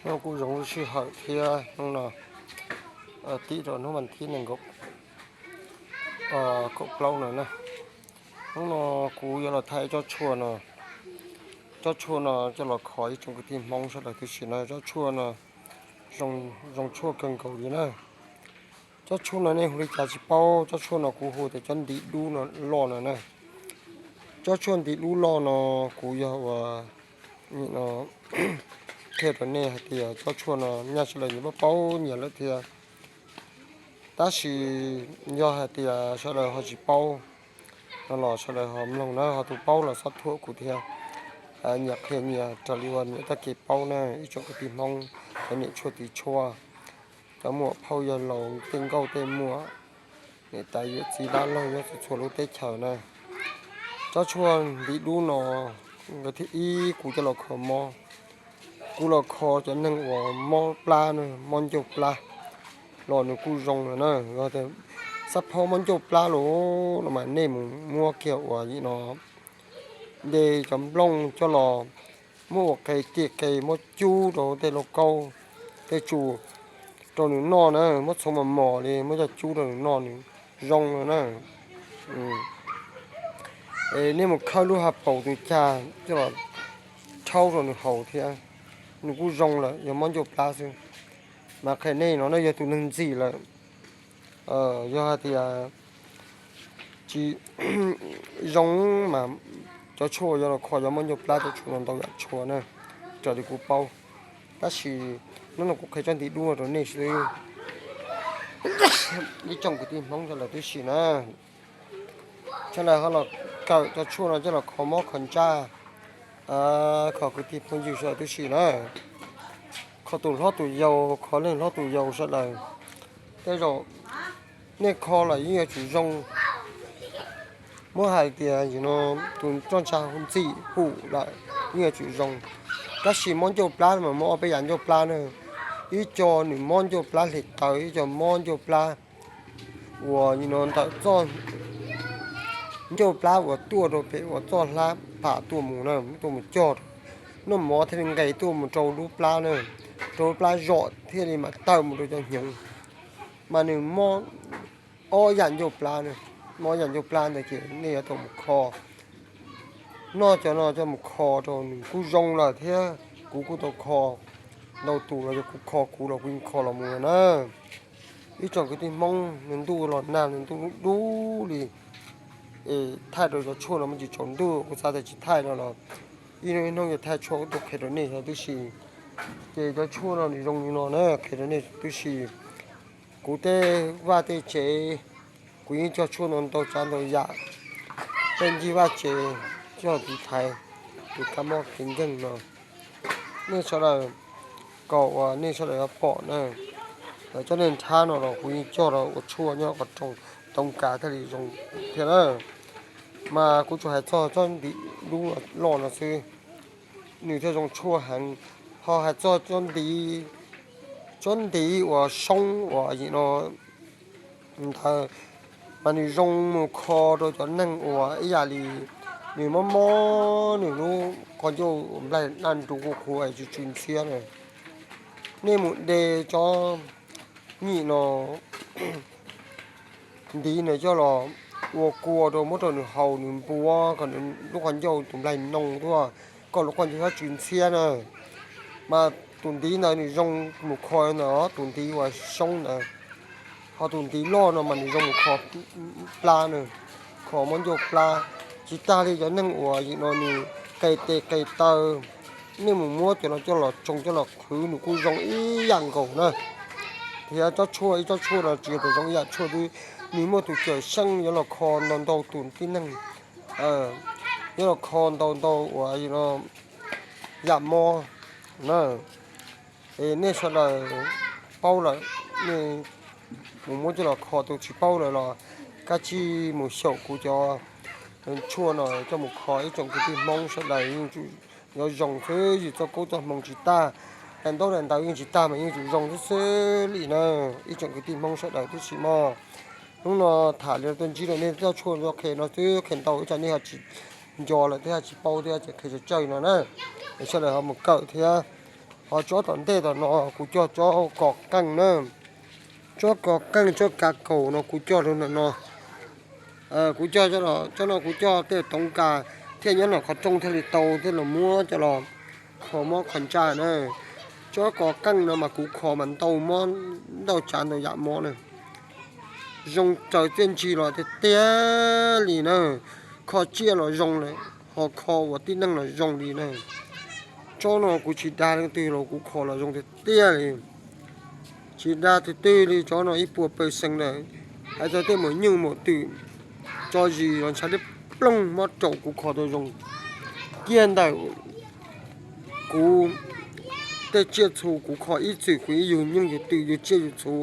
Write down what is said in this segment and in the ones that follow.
Hnub no kuj zoo lub sij hawm thiab, hnub no tib rau hnub vas thib nees nkaum kaum plaub no na. Hnub no kuv yuav los thaij tsob tshuaj no, tsob tshuaj no coj los kho ib tsoom kwv tij Hmoob sawv daws tib si na. Tsob tshuaj no zoo tshuaj kawg nkaus li na. Tsob tshuaj no nej hu li cas tsis paub, tsob tshuaj no kuv hu tias tsob ntiv dub no loj no na. Tsob tshuaj ntiv dub loj no kuv yog ua qhia rau nej hais tias tsob tshuaj no nyaj sawv daws nyias paub paub nyias lawm thiab. Tab sis yog hais tias sawv daws ho tsis paub no los sawv daws ho mloog na, ho tus paub los xob thuam kuv thiab. Nyias qhia nyias raws li uas nyias txoj kev paub na, ib tsoom kwv tij Hmoob, cov niam tshuaj txiv tshuaj, cov muam phauj yawg laus, tej nkauj tej muam, niam tais yawm txiv dab laug nyob txhua txhua lub teb chaws na. Tsob tshuaj ntiv dub no, nkawd thiab ib kuv coj los kho mob. Kuv los kho cov neeg uas mob plab na, mob ncauj plab los nws kuj zoo lawm na. Xab phob mob ncauj plab los no mas nej mus muab kiag uas yim no de cov nplooj coj los muab ua qe tiaj qe, muab cub rau tej lauj kaub tej tsu rau nws noj na, muab txhoov mos mos li muab coj cub rau nws noj nws zoo no na. Es nej mus khawb lub ha paus tus cag coj los rhaub rau nws haus thiab, nws kuj zoo lawm, yog mob ncauj plab xwb. Mas qhia nej no na, yog tus neeg ntxim lawm, yog hais tias tsis zoo mas cov tshuaj yuav los kho cov mob ncauj plab, cov tshuaj no ntau yam tshuaj na, raws li kuv paub. Tab sis hnub no kuv qhia tsob ntiv dub rau nej xwb, ib tsoom kwv tij Hmoob sawv daws tib si na. Sawv daws ho los kawm cov tshuaj no coj los kho mob kho ntsaj, kho kwv tij phooj ywg sawv daws tib si na. Kho tus hlob tus yau, kho leej hlob tus yau sawv daws. Tej zaum nej kho lawm yeej yuav tsum zoo. Muab hais tias yus no tus roj ntsha ntxim hum lawm yeej yuav tsum zoo. Tab sis mob ncauj plab mas muaj ob peb yam ncauj plab na. Ib co nws mob ncauj plab hli taw, ib co mob ncauj plab uas yus no ntawm txoj ncauj plab uas tuaj rau pem uas txoj hlab pham tuaj mus na, tuaj mus cog, noj mov thiaj li nqes tuaj mus rau lub plab na, rau lub plab zom thiaj li mam tawm mus rau cov hnyuv. Mas nws mob ob yam ncauj plab, mob ob yam ncauj plab ntawd ces nej yuav tau mus kho. Noj cov no coj mus kho rau nws kuj zoo lawm thiab, kuv kuj tau kho ntau tus los yog kuv kho kuv los kuv yeej kho los mus na. Ib tsoom kwv tij Hmoob, nws ntuj los nag, nws ntuj dub dub li, es thaij rau cov tshuaj no muaj tsis tsaus ntuj, kuv xav tias tsis thaij no los ib hnub ib hnub yuav thaij tshuaj kuv tuaj qhia rau nej tib si. Ces cov tshuaj no nws zoo li no na, qhia rau nej tib si. Kuv tej vaj tej tsev, kuv yeej cog tshuaj no ntau tsav ntau yam. Tej ncig vaj tsev, cog tiv thaiv tus kab mob kev nkeeg no. Nej sawv daws, kom uas nej sawv daws yuav pom na, cov neeg nrhab no los kuv yeej cog rau ua tshuaj nyob qhov rooj, tau kav thiaj li zoo thiab na. Mas kuv tsuas hais txog tsob ntiv dub loj no xwb, nws thiaj zoo tshuaj heev. Ho hais txog tsob ntiv, tsob ntiv uas soob uas yim no ntawd, mas nws zoo mus kho rau cov neeg uas ib yam li nws mob mob nws lub qhov ncauj nplaig naj nrug kuj qhuav tsw tsw ntxhiab na. Nej mus de tsob nyim no ntiv no coj los ua kua rau muab rau nws haus nws npuab kom nws lub qhov ncauj tus nplaig noo tuaj, kom lub qhov ncauj tsw ntxhiab na. Mas tus ntiv ntawd nws zoo mus kho ntawm tus ntiv uas soob ntawd. Ho tus ntiv loj no mas nws zoo mus kho plab na, kho mob ncauj plab. Tsis tag li cov neeg uas yim no nws qe tes qe taw, nej mus muab cov no coj los tsoo coj los qhwv nws kuj zoo ib yam nkaus na. Thiab tsob tshuaj, ib tsob tshuaj no tsis yog tias zoo ib yam tshuaj xwb, nws muaj tus cawm seej yuav los kho ntau ntau tus tib neeg, yuav los kho ntau ntau uas yim no yam mob na. Es nej sawv daws paub lawm, nej mus muab coj los kho, tus tsis paub lawm los kav tsij mus xyaum kuv cov tshuaj no coj mus kho ib tsoom kwv tij Hmoob sawv daws yeej tsum yuav zoo xwb, yus txoj koob txoj hmoo tsis tag, daim ntaub daim ntawv yeej tsis tag mas yeej tsum zoo xwb xwb li na. Ib tsoom kwv tij Hmoob sawv daws tib si mog, hnub no tham li tuaj ntsib rau nej txoj tshuaj txoj qhe no xwb, qhe ntau ib tsam nej ho tsis nco lawm thiab tsis paub thiab ces qhia tsawg tsawg no na, es sawv daws ho mus kawm thiab. Ho tsob tom ntej tom no kuv cog tsob kos qeej na. Tsob kos qeej tsob kav kaum no kuv cog rau ntawm no. Kuv cog tsob no kuv cog tej toov kas thiaj nyob nram qhov rooj thiaj li tau thiaj los muab coj los kho mob kho ntsaj na. Tsob kos qeej no mas kuv kho mas ntau mob ntau tsav ntau yam mob na. Zoo raws txiaj ntsig los tiag tiag li na. Kho tsiaj los zoo lawm, ho kho ua tib neeg los zoo li na. Tsob no kuv tsis dag leej twg los kuv kho los zoo tiag tiag li. Tsis dag tus twg li, tsob no ib puas pawg xees lawm. Hais txog tej maum nyuj maum twm tso zis los ntshai liab ploog mob raum kuv kho tau zoo. Kiag ntawm kuv tej tsiaj txhu kuv kho ib txwm kuv ib yug nyuj yug twm yug tsiaj yug txhu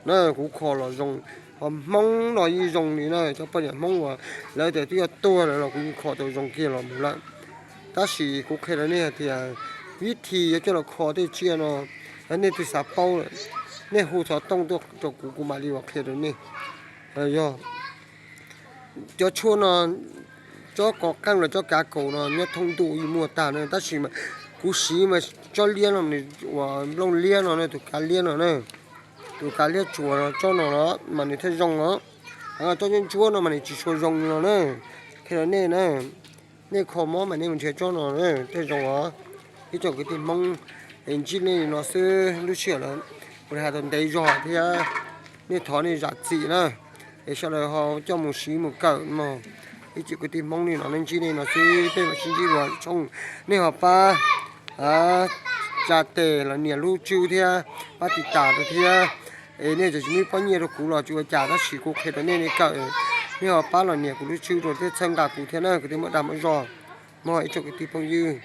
na, kuv kho los zoo. Ho Hmoob no yeej zoo li na, cov poj niam Hmoob uas lawv tias twb yuav tuag lawm los kuv yeej kho tau zoo kiag los mus lawm. Tab sis kuv qhia rau nej hais tias vib thi yuav coj los kho tej tsiaj no, yog nej twb xav paub lawm, nej hu xov tooj tuaj rau kuv, kuv mam li ua qhia rau nej. Yog cov tshuaj no, tsob kos qeej los tsob kav kaum no nyob thoob ntuj yeej muaj tag na, tab sis mas kuv siv mas tsob liab no, uas nplooj liab no na, tus kav liab no na, tus kav liab tsuas no, tsob no los mas nws thiaj zoo os. Tsob ntsuab ntsuab no mas nws tsis tshua zoo no na. Qhia rau nej na, nej kho mob mas nej mus nrhiav tsob no thiaj zoo os. Ib tsoom kwv tij Hmoob, es ntsib nej li no xwb, lub sij hawm lawm kuv hais tau ntev zog thiab, nej thov nej zam txim na. Es sawv daws ho coj mus siv mus kawm mog. Ib tsoom kwv tij Hmoob li no nej ntsib nej no xwb, peb mam sib ntsib dua tshooj. Nej ho pab tsa tes los nias lub tswb thiab pab tiv tas rau thiab. Es nej txawm tsis muaj ib pob nyiaj rau kuv los tsis ua cas, tab sis kuv qhia rau nej nej kawm, nej ho pab los nias kuv lub tswb rau thiab txhawb nqa kuv thiab na kwv tij Hmoob dag Hmoob zog. Mog ib tsoom kwv tij phooj ywg.